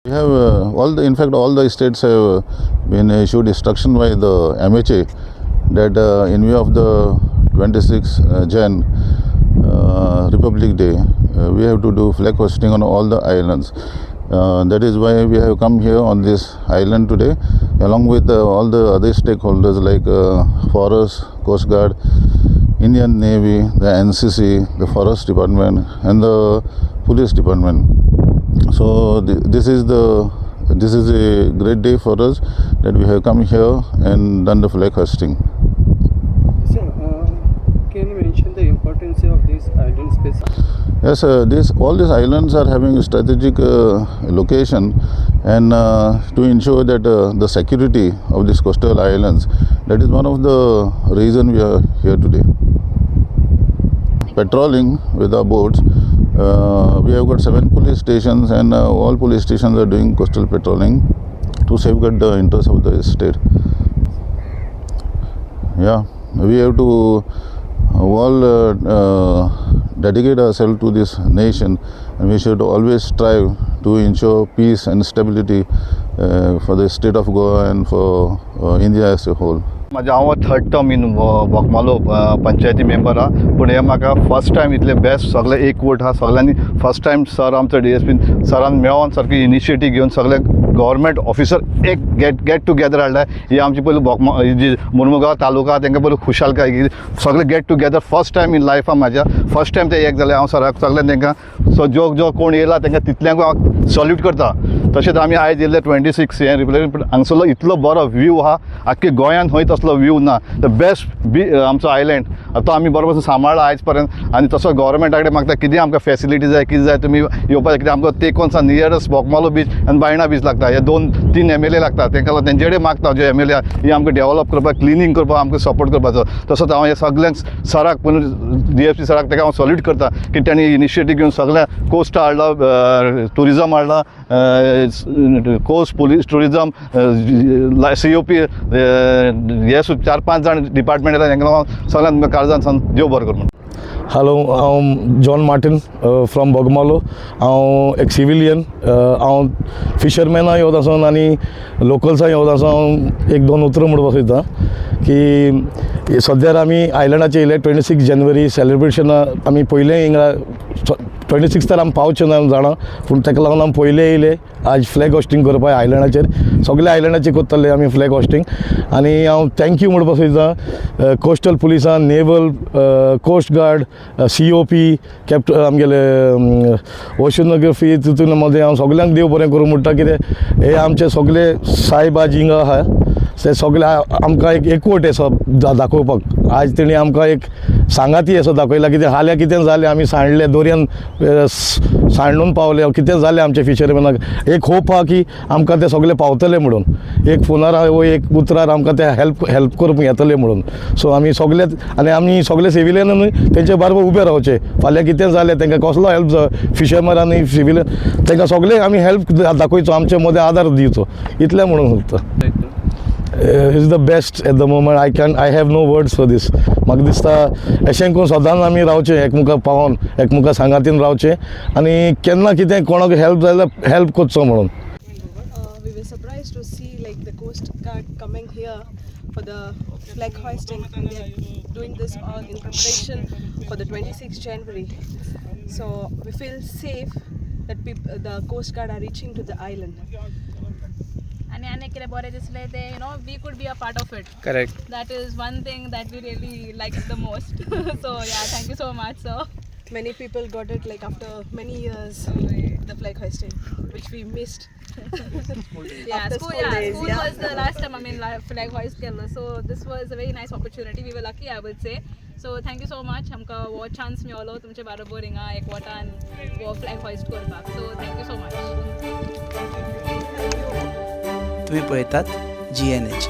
We have all the, in fact, all the states have been issued instruction by the MHA that in view of the 26 Jan Republic Day, we have to do flag hoisting on all the islands. That is why we have come here on this island today, along with all the other stakeholders like Forest, Coast Guard, Indian Navy, the NCC, the Forest Department, and the Police Department. So this is a great day for us that we have come here and done the flag hoisting. Sir, can you mention the importance of this island space? Yes, this all these islands are having a strategic location, and to ensure that the security of these coastal islands, that is one of the reason we are here today. Patrolling with our boats, we have got 7 police stations, and all police stations are doing coastal patrolling to safeguard the interests of the state. Yeah, we have to all dedicate ourselves to this nation, and we should always strive to ensure peace and stability for the state of Goa and for India as a whole. म्हाजें हांव third term in Bogmalo पंचायती member आहा, पूण हें म्हाका first time इतलें best सगळें एकवट आहा सगळ्यांनी. फर्स्ट टायम सर, आमचो डीएसपी सरान मेळोन सारकी इनिशिएटीव घेवन सगळे गव्हर्मेंट ऑफिसर एक गेट टुगेदर हाडला. ही आमची पयली बोगमा जी मुर्मुगांव तालुका, तांकां पयली खुशालकाय की सगळे get together first time in लायफान म्हाज्या फर्स्ट टायम ते एक जालें. हांव सराक सगळ्यांक तांकां सो जो जो कोण येयला तांकां तितल्यांकूय हांव सल्यूट करता. तशेंच आमी आयज येयल्ले 26 हें रिपब्लिक, पूण हांगसरलो इतलो बरो व्यू आहा, आख्खे गोंयांत खंय तसलो व्यू ना. The best बी आमचो आयलँड तो आमी बरो भशेन सांबाळ्ळा आयज पर्यंत. आनी तसो गव्हर्मेंटा कडेन मागता, कितें आमकां फेसिलिटी जाय, कितें जाय, तुमी येवपाक जाय. कित्याक आमकां तेकोन सा नियरस्ट बोगमालो बीच आनी बायणा बीच लागता. हे दोन तीन एमएलए लागता तांकां लागून तेंचे कडेन मागता, जे एमएलए ही आमकां डेवलप करपाक, क्लिनींग करपाक आमकां सपोर्ट करपाचो. तसोच हांव हे सगल्यांक सराक, पूण डीएसपी सराक, ताका हांव सल्यूट करता की तांणी इनिशिएटीव घेवन सगळ्या कोस्ट हाडला, टुरिजम हाडला, coast police, tourism, COP, हे चार पांच जाण डिपार्टमेंट येता. तांकां हांव सगळ्यांक काळजान सावन देव बरो करूं. हॅलो, हांव जॉन मार्टीन फ्रॉम बोगमालो. हांव एक सिविलियन. हांव फिशरमॅनाय येवत आसून आनी लोकल्सांय येवत आसून हांव एक दोन उतरां म्हणपाक सोदता की सद्यार आमी आयलंडाचेर येयले. 26 जानेवारी सेलिब्रेशना आमी पयलें हिंगा. 26 तर आमी पावचे ना जाणा, पूण ताका लागून आमी पयलें येयले आज फ्लॅग होस्टिंग करपाक आयलंडाचेर. सगळे आयलंडाचेर करतले आमी फ्लॅग होस्टिंग. आनी हांव thank you म्हणपाक सोदता कोस्टल पुलिसान, naval, coast guard, COP, capt आमगेले ओशनोग्राफी, तितून मदें हांव सगल्यांक देव बरें करूं म्हणटा. कितें हे आमचे सगळे सायबा जिंगा आहा ते सगळे आमकां एक एकवट असो दाखोवपाक आज तेणी आमकां एक सांगाती असो दाखयला. कितें हाल्यां कितें जालें, आमी सांडले दोरयान सांडून पावले, कितें जालें, आमच्या फिशरमॅनाक एक होप आहा की आमकां ते सगळे पावतले म्हणून. एक फोनार वो एक उतरार आमकां ते हेल्प करूंक येतले म्हणून. सो आमी सगळे आनी आमी सगळे सिविलियन तेंचे बरोबर उबे रावचे. फाल्यां कितें जालें, तांकां कसलो हेल्प जाय, फिशरमॅन आनी सिविलियन तांकां सगळे आमी हेल्प दाखयचो, आमचे मदें आदार दिवचो, इतलें म्हणूंक सोदता. Is the best at the moment. I have no words for this. म्हाका दिसता अशें करून सदांच आमी रावचें, एकमुखाक पावोन एकमुखा सांगातीन रावचें आनी केन्ना कितें कोणाक हेल्प जाय जाल्यार हेल्प करचो म्हणून. We were surprised to see like the Coast Guard coming here for the flag hoisting. They are doing this all in preparation for the 26th January. So we feel safe that the Coast Guard are reaching to the island. आनी आनी कितें बरें दिसलें तें we could be a part of it. Correct. That is one thing that we really like the most. So yeah, thank you so much, sir. Many people got it like after many years, the flag hoisting, which we missed Yeah, after school, school yeah, days, school yeah. was the last time, I mean, flag hoist केल्लो. So this was a very nice opportunity. We were lucky, I would say. So thank you so much. आमकां हो chance मेवलो तुमचे बरोबर हिंगा एकवटान हो flag hoist करपाक. So thank you so much. तुम्ही पळयतात जीएनएच.